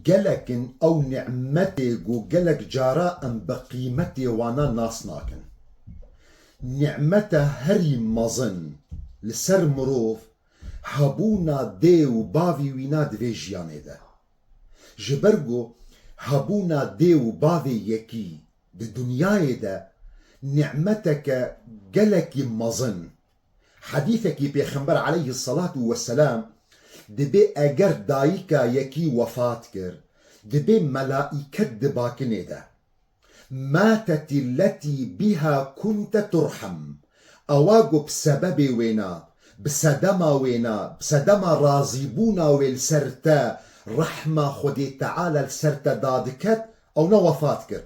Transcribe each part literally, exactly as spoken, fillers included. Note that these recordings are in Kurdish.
Gelek in ew nîmetê ku gelek cara em bi qîmetê wana nas nakin. Nîmeta herî mezin li ser mirov hebûna dê û bavê wîna di vê jiyanê de. Ji ber ku hebûna dê û bavê yekî di dinyayê de nîmeteke gelekî mezin. Hedîsekî Pêxember aleyhisselatu vesselam dibê eger dayika yekî wefat kir, dibê melaîket di bakinê de. Matet illetî biha kunte turhem. Ewa ku bi sebebê wêna, bi sedema wêna, bi sedema razîbûna wê li ser te, rehma Xwedê Teala li ser te dadiket, ew ne wefat kir.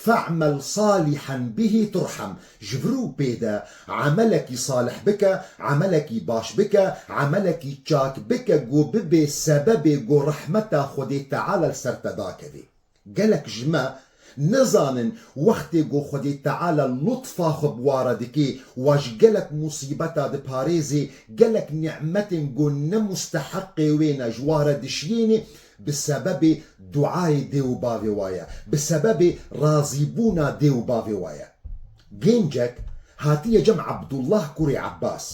Fe'mel salihan bihi turhem. Ji vir û pê de emelekî salih bike, emelekî baş bike, emelekî çak bike, ku bibê sebebê ku rehmeta Xwedê Teala li ser te dakevê. Gelek ji me nizanin, wextê ku Xwedê Teala lutfa xwe bi wa re dike, wa ji gelek musîbeta diparêzê, gelek nîmetên ku ne musteheqê wê ne ji wa re dişiyênê, bi sebebê duayê dê û bavê wa ye, bi sebebê razîbûna dê û bavê wa ye. Gencek hatiye cem Abdullah kurê Abbas.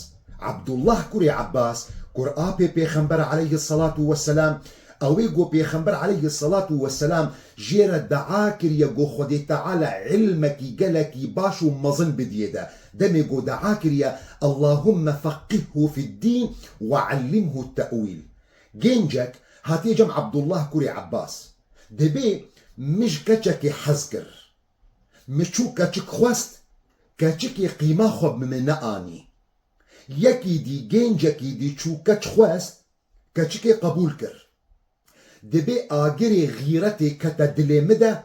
Abdullah kurê Abbas, kur apê Pêxember aleyhisselatu vesselam, ew ê ku Pêxember aleyhisselatu vesselam jê re dua kiriye ku Xwedê Teala ilmekî gelekî baş û mezin bidiyê de. Demê ku dua kiriye, Allahumme feqqihhu fid-din ve allimhu te'wil. Gencek hatiye cem Abdullah kurê Abbas. Dibê min ji keçekê hez kir. Min çû keçik xwest, keçikê qîma xwe bi min neanî. Yekî dî, gencekî dî çû keç xwest, keçikê qebûl kir. Dibê agirê xîretê kete dilê min de,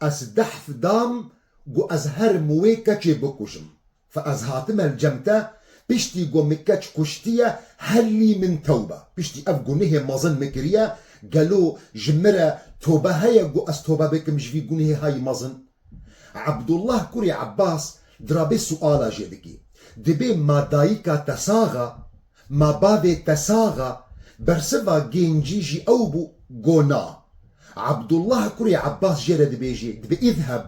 ez dehf dam ku ez herim wê keçê bikujim. Fe ez hatime li cem te, piştî ku min keç kuştiye, helî min tewbe. Piştî ev gunehê mezin min kiriye, gelo ji min re tobe heye ku ez tobe bikim ji vî gunehê hay mezin? Abdullah kurê Abbas dirabê suala jê dikî. Dibê ma dayika te sax a, ma bavê te sax a? Bersiva gencî jî ew bû, go na. Abdullah kurê Abbas jê re dibêjê, dibê, اذهب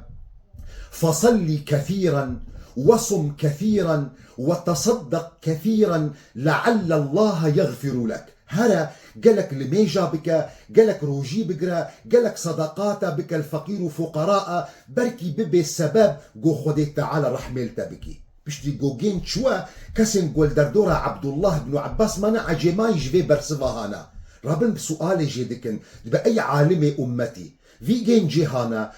فصل كثيرا وصم كثيرا وتصدق كثيرا لعل الله يغفر لك. Here gelek limêja bike, gelek rojî bigire, gelek sedaqata bike li feqîr û fuqara, belkî bibe sebeb ku Xwedê Teala rehmê li te bike. Piştî ku gênc çûye, kesên ku li derdora Abdullah ibn Abbas mane ecêmayî ji vê bersiva hane. Rabin bi sualê jê dikin, dibe ey alimê ummetî, vî gêncê hane,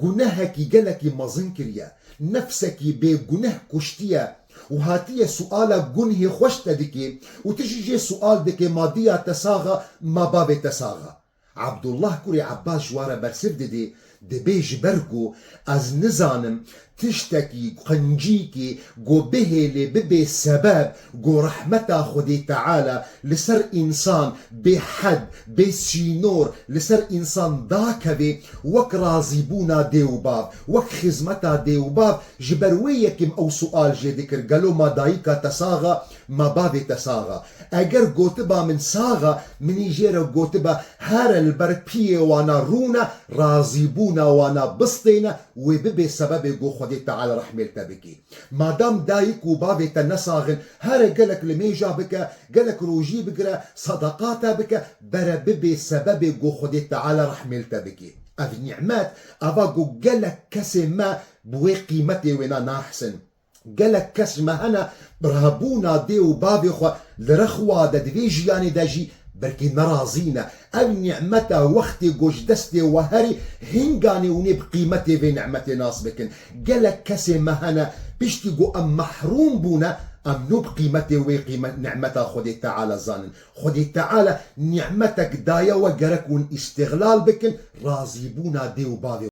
gunehekî gelekî mezin kiriye, nefsekî bê guneh kuştiye û hatiye suala gunhê xwe ji te dike û tu jî jê sual dike, ma diya te sax a, ma bavê te sax a? Abdullah kurê Abbas ji wa re bersiv didê, dibê ji ber ku ez nizanim tiştekî, qincîkê ku bihêlê bibe sebeb ku rehmeta Xwedê Teala li ser însan bê hed, bê sînor, li ser însan dakeve, wek razîbûna dê û bav, wek xizmeta dê û bav, ji ber wê yekim ew sual jê dikir, gelo ma dayika te sax a, ma bavê te sax a? Eger gotiba min sax a, min î jê re gotiba, here li ber piyê wana rûne, razîbûna wana bistêne, wê bibe sebebê ku Xwedê Teala rehmê li te bike. Madam dayik û bavê te nesax in, here gelek limêja bike, gelek rojî bigire, sedeqata bike, bere bibe sebebê ku Xwedê Teala rehmê li te bike. Ev nîmet, eva ku gelek kesê me bi wê qîmetê wê na nahsin. Gelek kes ji me hene, bi hebûna dê û bavê xwe li rexwa de di vê jiyanê de jî belkî nerazî ne. Ev nîmeta wextê ku ji destê we herî, hinganê hûn ê bi qîmetê vê nîmetê nas bikin. Gelek kesê me hene, piştî ku em mehrûm bûne, em nû bi qîmetê wê qîmet, nîmeta Xwedê Teala zanin. Xwedê Teala nîmetek daye we, gerek hûn îstixlal bikin, razîbûna dê û bavê